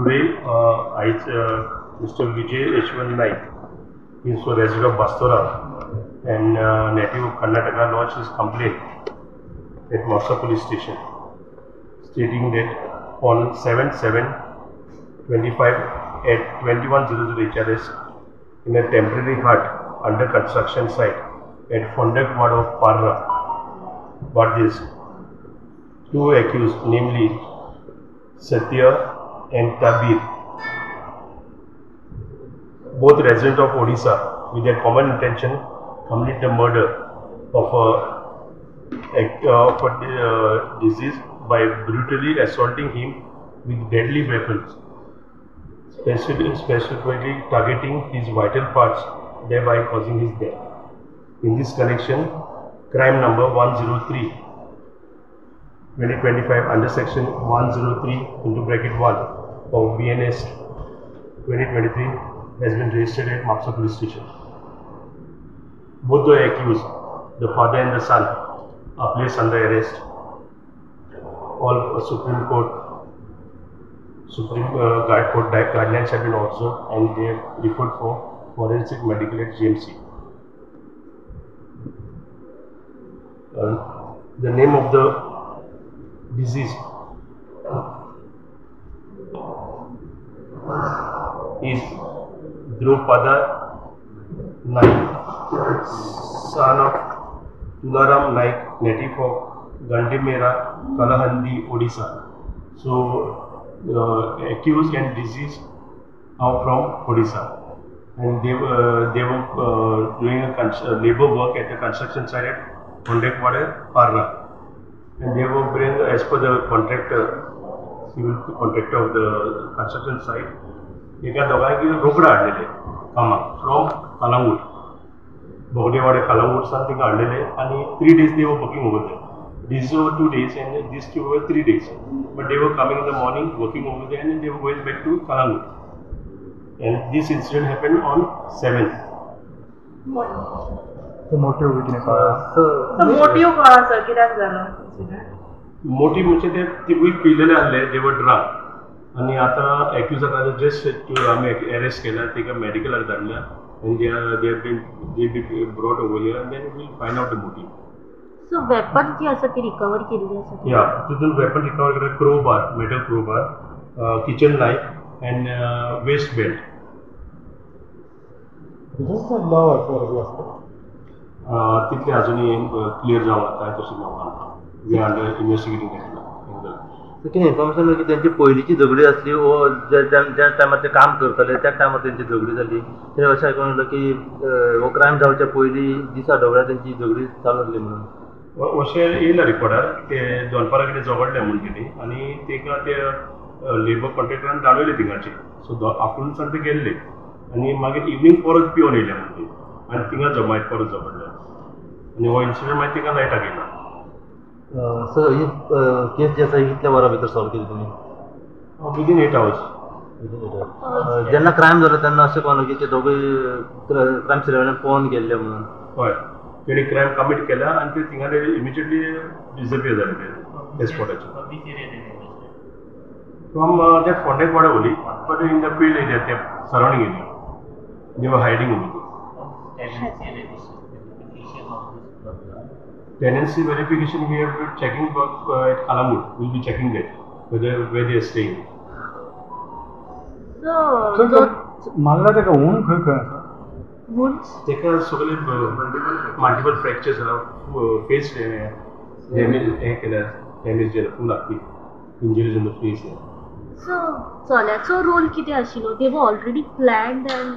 Today आयज Mister Vijay Yashwant Naik, he is a resident of Bastora and native of Karnataka, lodged his complaint at Mapsa police station stating that on 7/7/25 at 21:00 HRS in a temporary hut under construction site at Fondak Ward of Parra, Bardez, two accused, namely Satya and Tabir, both residents of Odisha, with their common intention commit the murder of a deceased by brutally assaulting him with deadly weapons, specifically targeting his vital parts, thereby causing his death. In this connection, crime number 103/2025 under section 103(1) of BNS 2023 has been registered at Mapsa police station. Both the accused, the father and the son, are placed under arrest. All Supreme Court guidelines have been observed and they are referred for forensic medical at GMC. The name of the disease is Drupada Naik, son of Tularam Naik, native of Gandimera, Kalahandi, Odisha. So, accused and deceased are from Odisha, and they were doing a labor work at the construction site at Hondekwade, Parra, and they were bring as per the contractor, civil contractor of the construction site. एका दोगांयक रोकडा हाडलेले कामाक from Calangute, बोगडेवाडे Calangute सान तांकां हाडलेले आनी 3 days they were working over there. This over 2 days and this two over 3 days. But they were coming in the morning, working over there, and they were going back to Calangute. And this incident happened on 7th. The motive कितें? The motive कोण आसा, कित्याक जालो incident? Motive म्हणजे ते तिगूय पिलेले आहले, they were drunk. आनी आतां एक्युजाक जस्ट आमी अरेस्ट केला, ताका मेडिकलाक धाडल्या and they be brought over here and then we'll find out the motive. So weapon जी आसा ती रिकवर केल्ली आसा? या, तितून वेपन रिकवर केला crowbar, metal crowbar, kitchen knife and waist belt. तितले अजूनही क्लियर जावंक ना, कांय तशें जावंक ना. We are under investigating that angle. कितें इन्फॉर्मेशन मेळ्ळी की तेंची पयलींची झगडी आसली वो ज्या टायमार ते काम करताले त्या टायमार तेंची झगडी जाली. तें अशें आयकून येयलें की हो क्रायम जावच्या पयलीं दिसा ढवळ्या तेंची झगडी चालू आसली म्हणून. अशें येयला रिपोर्टार, ते दनपारां कितें झगडले म्हूण तेणी आनी ताका ते लेबर कॉन्ट्रॅक्टरान धाडवयले थिंगाचे. सो आफ्टरनून ते गेल्ले आनी मागीर इवनींग परत पिवन येयले म्हूण ते आनी थिंगा जमायत परत झगडले आनी हो इन्सिडंट मागीर ताका लायटाक येयला. सर, ही केस जी आसा कितल्या वरां भितर सॉल्व केली तुमी? Within 8 hours. जेन्ना क्रायम जालो तेन्ना अशें कोण की ते दोगूय क्रायम सिना पळोवन गेल्ले म्हणून? हय, तेणी क्रायम कमीट केला आनी ते थिंगा इमिजिएटली डिसअपियर जाले ते स्पॉटाचेर. From that Fondekwada only, but in the field area, ते surrounding area, they were hiding over there. Tenancy verification we have been checking at Calangute. We'll be checking that whether where they are staying. So, मारला ताका wound खंय खंय आसा? Wounds? ताका सगळे multiple fractures आसा, face damage हें केल्या, डॅमेज जाल्या फूल आख्खी injuries in the face. So चल्याचो रोल कितें आशिल्लो? They were already planned and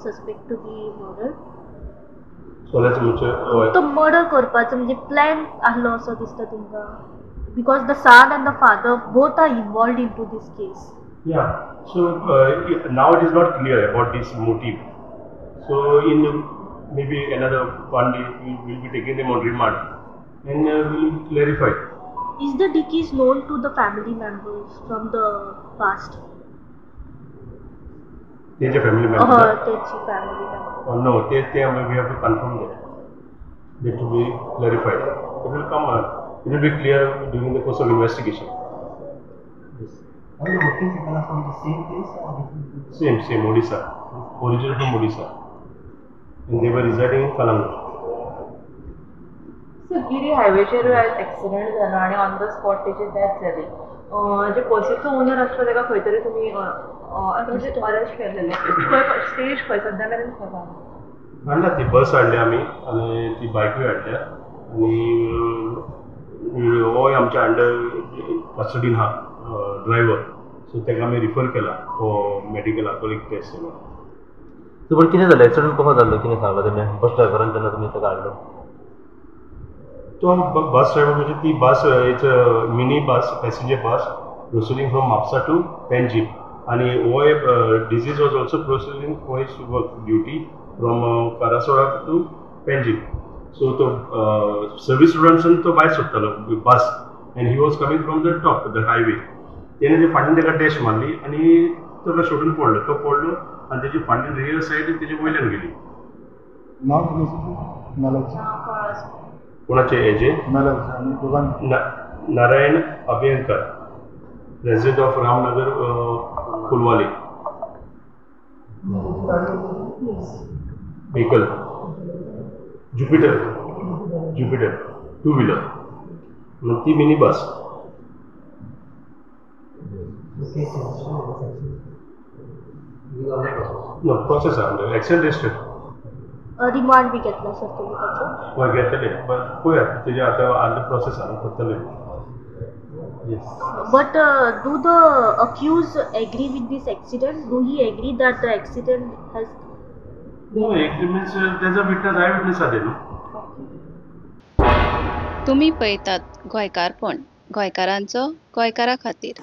suspect to be murder. चल्याचो म्हणजे तो मर्डर करपाचो म्हणजे प्लॅन आहलो असो दिसता तुमकां? Because the son and the father both are involved into this case. Yeah, so now it is not clear about this motive. So in maybe another 1 day we will be taking them on remand and we will clarify. Is the deceased known to the family members from the past? तेंचे family members? तेंची family members. No, they we have to confirm that. That to be clarified. It will come, it will be clear during the course of investigation. Yes. All the working people are from the same place or different place? Same, same, Odisha. Original from Odisha. And they were residing in Calangute. Sir, Giri हायवेचेर accident जालो आनी on the spot तेची death जाली. जे बसीचो owner आसलो ताका खंय तरी तुमी अरेस्ट केलेले, खंय स्टेज खंय सद्या मेरेन खंय पावला? हाडला ती बस हाडल्या आमी आनी ती बायकूय हाडल्या आनी होय आमच्या अंडर कस्टडीन आहा ड्रायव्हर, सो ताका आमी रिफर केला for medical alcoholic test. So पण कितें जालें एक्सिडंट कसो जाल्लो, कितें सांगलां तेणें बस ड्रायव्हरान जेन्ना तुमी ताका हाडलो? तो बस ड्रायव्हर म्हणजे ती bus it's a mini bus, passenger bus proceeding from Mapusa to Panjim आनी होय deceased was also proceeding for his work duty from Karaswada to Panjim. So तो सर्वीस रोडानसून तो भायर सोदतालो bus and he was coming from the top the highway. तेणें ते फाटल्यान ताका डॅश मारली आनी ताका सोडून पडलो, तो पडलो आनी तेजी फाटल्यान रियर सायड तेजे वयल्यान गेली. नांव कितें? कोणाचे हेजे? Narayan Abhyankar, resident of Ramnagar, Colvale. Vehicle Jupiter, Jupiter two wheeler, ती मिनी बस. नो प्रोसेस आहा, एक्सिडंट रजिस्टर्ड. रिमांड बी घेतला सर तुमी ताचो? हय घेतले, बट पळया तेजे आतां अंडर प्रोसेस आहा, करतले. But do the accused agree with this accident? Do he agree that the accident has? No, agree means there's a witness, eye witness आले न्हू. तुमी पळयतात गोंयकारपण, गोंयकारांचो गोंयकारा खातीर.